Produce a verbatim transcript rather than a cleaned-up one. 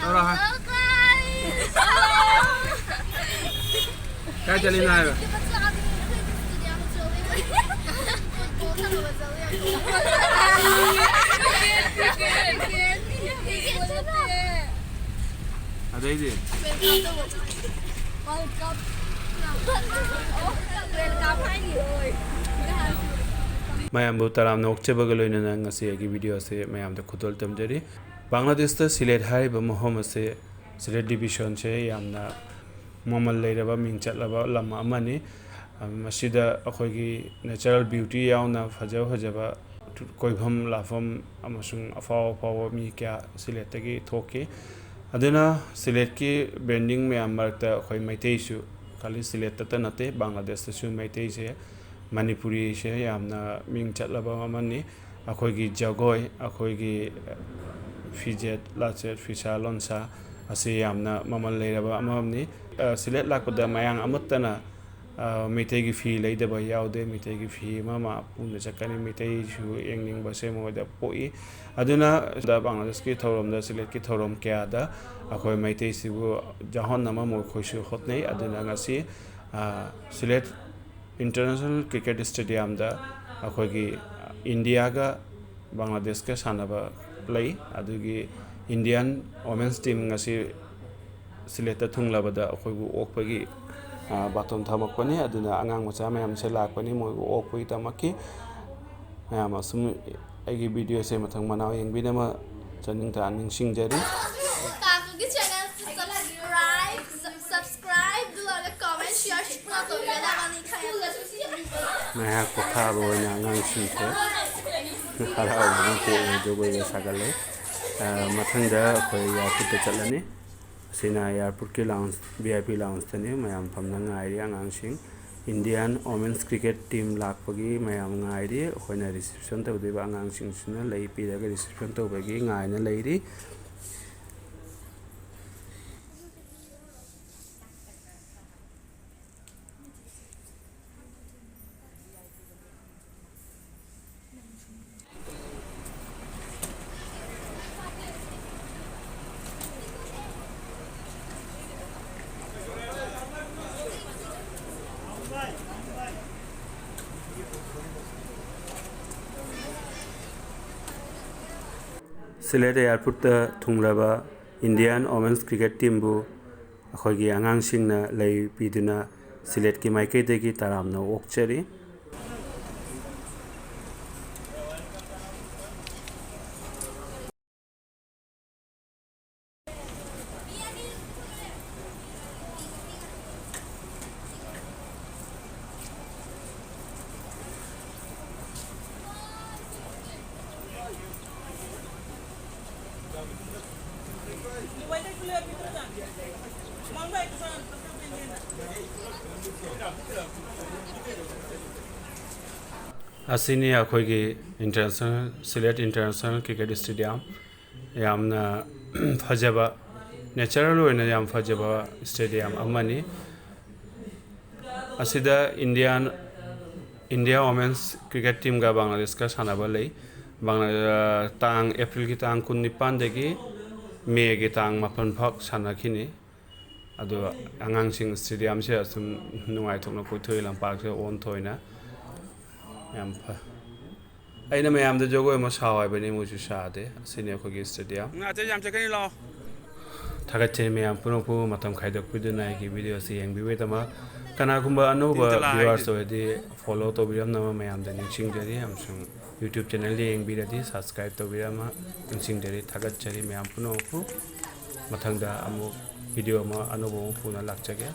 ꯇꯧꯔꯣ ꯍꯥꯏ꯫ ꯀꯥꯏ ꯆꯠꯂꯤꯅꯣ ꯍꯥꯏꯕ? ꯑꯗꯩꯗꯤ? ꯃꯌꯥꯝꯕꯨ ꯇꯔꯥꯝꯅ ꯑꯣꯛꯆꯕꯒ ꯂꯣꯏꯅꯅ ꯉꯁꯤ ꯑꯩꯒꯤ video ꯑꯁꯤ ꯃꯌꯥꯝꯗ ꯈꯨꯗꯣꯜ ꯇꯝꯖꯔꯤ꯫ ꯕꯪꯒ꯭ꯂꯥꯗꯦꯁꯇ ꯁꯤꯂꯦꯠ ꯍꯥꯏꯔꯤꯕ ꯃꯐꯝ ꯑꯁꯤ, ꯁꯤꯂꯦꯠ division ꯁꯦ ꯌꯥꯝꯅ ꯃꯃꯜ ꯂꯩꯔꯕ, ꯃꯤꯡ ꯆꯠꯂꯕ ꯂꯝ ꯑꯃꯅꯤ꯫ ꯃꯁꯤꯗ ꯑꯩꯈꯣꯏꯒꯤ natural beauty ꯌꯥꯎꯅ ꯐꯖ ꯐꯖꯕ ꯀꯣꯏꯐꯝ ꯂꯥꯛꯐꯝ ꯑꯃꯁꯨꯡ ꯑꯐꯥꯎ ꯑꯐꯥꯎꯕ ꯃꯤ ꯀꯌꯥ ꯁꯤꯂꯦꯠꯇꯒꯤ ꯊꯣꯛꯈꯤ꯫ ꯑꯗꯨꯅ ꯁꯤꯂꯦꯠꯀꯤ branding ꯃꯌꯥꯝ ꯃꯔꯛꯇ ꯑꯩꯈꯣꯏ ꯃꯩꯇꯩꯁꯨ, ꯈꯥꯂꯤ ꯁꯤꯂꯦꯠꯇꯇ ꯅꯠꯇꯦ, ꯕꯪꯒ꯭ꯂꯥꯗꯦꯁꯇꯁꯨ ꯃꯩꯇꯩꯁꯦ, ꯃꯅꯤꯄꯨꯔꯤꯁꯦ ꯌꯥꯝꯅ ꯃꯤꯡ ꯆꯠꯂꯕ ꯑꯃꯅꯤ꯫ ꯑꯩꯈꯣꯏꯒꯤ ꯖꯒꯣꯏ, ꯑꯩꯈꯣꯏꯒꯤ ꯐꯤꯖꯦꯠ ꯂꯥꯆꯦꯠ, ꯐꯤꯁꯥ ꯂꯣꯟꯁꯥ ꯑꯁꯤ ꯌꯥꯝꯅ ꯃꯃꯜ ꯂꯩꯔꯕ ꯑꯃꯅꯤ꯫ ꯑ, ꯁꯤꯂꯦꯠ ꯂꯥꯛꯄꯗ ꯃꯌꯥꯝ ꯑꯃꯠꯇꯅ, ꯑ, ꯃꯩꯇꯩꯒꯤ ꯐꯤ ꯂꯩꯗꯕ ꯌꯥꯎꯗꯦ꯫ ꯃꯩꯇꯩꯒꯤ ꯐꯤ ꯑꯃ ꯑꯃ ꯄꯨꯅ ꯆꯠꯀꯅꯤ, ꯃꯩꯇꯩꯁꯨ ꯌꯦꯡꯅꯤꯡꯕꯁꯦ ꯃꯣꯏꯗ ꯄꯣꯛꯏ꯫ ꯑꯗꯨꯅ ꯕꯪꯒ꯭ꯂꯥꯗꯦꯁꯀꯤ ꯊꯧꯔꯝꯗ, ꯁꯤꯂꯦꯠꯀꯤ ꯊꯧꯔꯝ ꯀꯌꯥꯗ ꯑꯩꯈꯣꯏ ꯃꯩꯇꯩꯁꯤꯕꯨ ꯌꯥꯎꯍꯟꯅꯕ ꯃꯈꯣꯏꯁꯨ ꯍꯣꯠꯅꯩ꯫ ꯑꯗꯨꯅ ꯉꯁꯤ, ꯑ, ꯁꯤꯂꯦꯠ International Cricket Stadium ꯗ ꯑꯩꯈꯣꯏꯒꯤ ꯏꯟꯗꯤꯌꯥꯒ ꯕꯪꯒ꯭ꯂꯥꯗꯦꯁꯀ ꯁꯥꯟꯅꯕ ꯂꯩ꯫ ꯑꯗꯨꯒꯤ Indian women's team ꯉꯁꯤ ꯁꯤꯂꯦꯠꯇ ꯊꯨꯡꯂꯕꯗ ꯑꯩꯈꯣꯏꯕꯨ ꯑꯣꯛꯄꯒꯤ, ꯑ, ꯕꯥꯇꯣꯟ ꯊꯝꯃꯛꯄꯅꯤ꯫ ꯑꯗꯨꯅ ꯑꯉꯥꯡ ꯃꯆꯥ ꯃꯌꯥꯝꯁꯦ ꯂꯥꯛꯄꯅꯤ, ꯃꯣꯏꯕꯨ ꯑꯣꯛꯄꯒꯤꯗꯃꯛꯀꯤ꯫ ꯃꯌꯥꯝ ꯑꯁꯨꯝ ꯑꯩꯒꯤ video ꯁꯦ ꯃꯊꯪ ꯃꯅꯥꯎ ꯌꯦꯡꯕꯤꯅꯕ ꯆꯥꯅꯤꯡ ꯇꯥꯅ ꯅꯤꯡꯁꯤꯡꯖꯔꯤ꯫ ꯇꯥꯀꯨꯒꯤ channel subscribe, subscribe, ꯑꯗꯨꯒ comment, share ꯁꯨ ꯄꯨꯟꯅ ꯇꯧꯕꯤꯒꯗꯕꯅꯤ ꯈꯪꯉꯦ꯫ ꯉꯥꯏꯍꯥꯛ ꯄꯣꯊꯥꯕ ꯑꯣꯏꯅ ꯑꯉꯥꯡꯁꯤꯡꯁꯦ ꯍꯔꯥꯎꯕꯅ ꯄꯣꯛꯑꯦ, ꯖꯒꯣꯏꯒ ꯁꯥꯒꯠꯂꯦ꯫ ꯑ, ꯃꯊꯪꯗ ꯑꯩꯈꯣꯏ airport ꯇ ꯆꯠꯂꯅꯤ꯫ ꯑꯁꯤꯅ airport ꯀꯤ lounge, V I P lounge ꯇꯅꯤ꯫ ꯃꯌꯥꯝ ꯐꯝꯅ ꯉꯥꯏꯔꯤ ꯑꯉꯥꯡꯁꯤꯡ꯫ Indian women's cricket team ꯂꯥꯛꯄꯒꯤ ꯃꯌꯥꯝ ꯉꯥꯏꯔꯤ꯫ ꯑꯩꯈꯣꯏꯅ reception ꯇꯧꯗꯣꯏꯕ ꯑꯉꯥꯡꯁꯤꯡꯁꯤꯅ ꯂꯩ ꯄꯤꯔꯒ reception ꯇꯧꯕꯒꯤ ꯉꯥꯏꯅ ꯂꯩꯔꯤ꯫ ꯁꯤꯂꯦꯠ ꯑꯦꯌꯥꯔꯄꯣꯔꯠꯇ ꯊꯨꯡꯂꯕ ꯏꯟꯗꯤꯌꯥꯟ ꯋꯣꯃꯦꯟꯁ ꯀ꯭ꯔꯤꯀꯦꯠ ꯇꯤꯝꯕꯨ ꯑꯩꯈꯣꯏꯒꯤ ꯑꯉꯥꯡꯁꯤꯡꯅ ꯂꯩ ꯄꯤꯗꯨꯅ ꯁꯤꯂꯦꯠꯀꯤ ꯃꯥꯏꯀꯩꯗꯒꯤ ꯇꯔꯥꯝꯅ ꯑꯣꯛꯆꯔꯤ꯫ ꯑꯁꯤꯅꯤ ꯑꯩꯈꯣꯏꯒꯤ ꯏꯟꯇꯔꯅꯦꯁꯅꯦꯜ, ꯁꯤꯂꯦꯠ ꯏꯟꯇꯔꯅꯦꯁꯅꯦꯜ ꯀ꯭ꯔꯤꯀꯦꯠ ꯏꯁꯇꯦꯗꯤꯌꯝ꯫ ꯌꯥꯝꯅ ꯐꯖꯕ, ꯅꯦꯆꯔꯦꯜ ꯑꯣꯏꯅ ꯌꯥꯝ ꯐꯖꯕ ꯏꯁꯇꯦꯗꯤꯌꯝ ꯑꯃꯅꯤ꯫ ꯑꯁꯤꯗ ꯏꯟꯗꯤꯌꯥꯟ, ꯏꯟꯗꯤꯌꯥ ꯋꯣꯃꯦꯟꯁ ꯀ꯭ꯔꯤꯀꯦꯠ ꯇꯤꯝꯒ ꯕꯪꯒ꯭ꯂꯥꯗꯦꯁꯀ ꯁꯥꯟꯅꯕ ꯂꯩ꯫ ꯕꯪꯒ꯭ꯂꯥ-, ꯇꯥꯡ, ꯑꯦꯄ꯭ꯔꯤꯜꯒꯤ ꯇꯥꯡ ꯀꯨꯟꯅꯤꯄꯥꯟꯗꯒꯤ ꯃꯦꯒꯤ ꯇꯥꯡ ꯃꯥꯄꯟ ꯐꯥꯎ ꯁꯥꯟꯅꯈꯤꯅꯤ꯫ ꯑꯗꯣ ꯑꯉꯥꯡꯁꯤꯡ ꯏꯁꯇꯦꯗꯤꯌꯝꯁꯤꯗ ꯁꯨꯝ ꯅꯨꯡꯉꯥꯏꯊꯣꯛꯅ ꯀꯣꯏꯊꯣꯛꯏ, ꯂꯝꯄꯥꯛꯁꯤꯗ ꯑꯣꯟꯊꯣꯛꯏꯅ꯫ ꯌꯥꯝ ꯐ-, ꯑꯩꯅ ꯃꯌꯥꯝꯗ ꯖꯒꯣꯏ ꯑꯃ ꯁꯥꯎ ꯍꯥꯏꯕꯅꯤ, ꯃꯣꯏꯁꯨ ꯁꯥꯗꯦ꯫ ꯑꯁꯤꯅꯤ ꯑꯩꯈꯣꯏꯒꯤ ꯏꯁꯇꯦꯗꯤꯌꯝ꯫ ꯉꯥ ꯑꯇꯩ ꯌꯥꯝ ꯆꯠꯀꯅꯤ, ꯂꯥꯛꯑꯣ꯫ ꯊꯥꯒꯠꯆꯔꯤ ꯃꯌꯥꯝ ꯄꯨꯝꯅꯃꯛꯄꯨ ꯃꯇꯝ ꯈꯥꯏꯗꯣꯛꯄꯤꯗꯨꯅ ꯑꯩꯒꯤ ꯚꯤꯗꯤꯑꯣ ꯑꯁꯤ ꯌꯦꯡꯕꯤꯕꯒꯤꯗꯃꯛ꯫ ꯀꯅꯥꯒꯨꯝꯕ ꯑꯅꯧꯕ ꯇꯤꯟꯇ ꯂꯥꯛꯑꯦ꯫ ꯚꯤꯌꯨꯋꯔꯁ ꯑꯣꯏꯔꯗꯤ ꯐꯣꯂꯣ ꯇꯧꯕꯤꯔꯝꯅꯕ ꯃꯌꯥꯝꯗ ꯅꯤꯡꯁꯤꯡꯖꯔꯤ, ꯑꯃꯁꯨꯡ ꯌꯨꯇ꯭ꯌꯨꯕ ꯆꯦꯅꯦꯜꯗ ꯌꯦꯡꯕꯤꯔꯗꯤ ꯁꯕꯁꯀ꯭ꯔꯥꯏꯕ ꯇꯧꯕꯤꯔꯝꯃ ꯅꯤꯡꯁꯤꯡꯖꯔꯤ꯫ ꯊꯥꯒꯠꯆꯔꯤ ꯃꯌꯥꯝ ꯄꯨꯝꯅꯃꯛꯄꯨ꯫ ꯃꯊꯪꯗ ꯑꯃꯨꯛ ꯚꯤꯗꯤꯑꯣ ꯑꯃ ꯑꯅꯧꯕ ꯑꯃ ꯄꯨꯅ ꯂꯥꯛꯆꯒꯦ꯫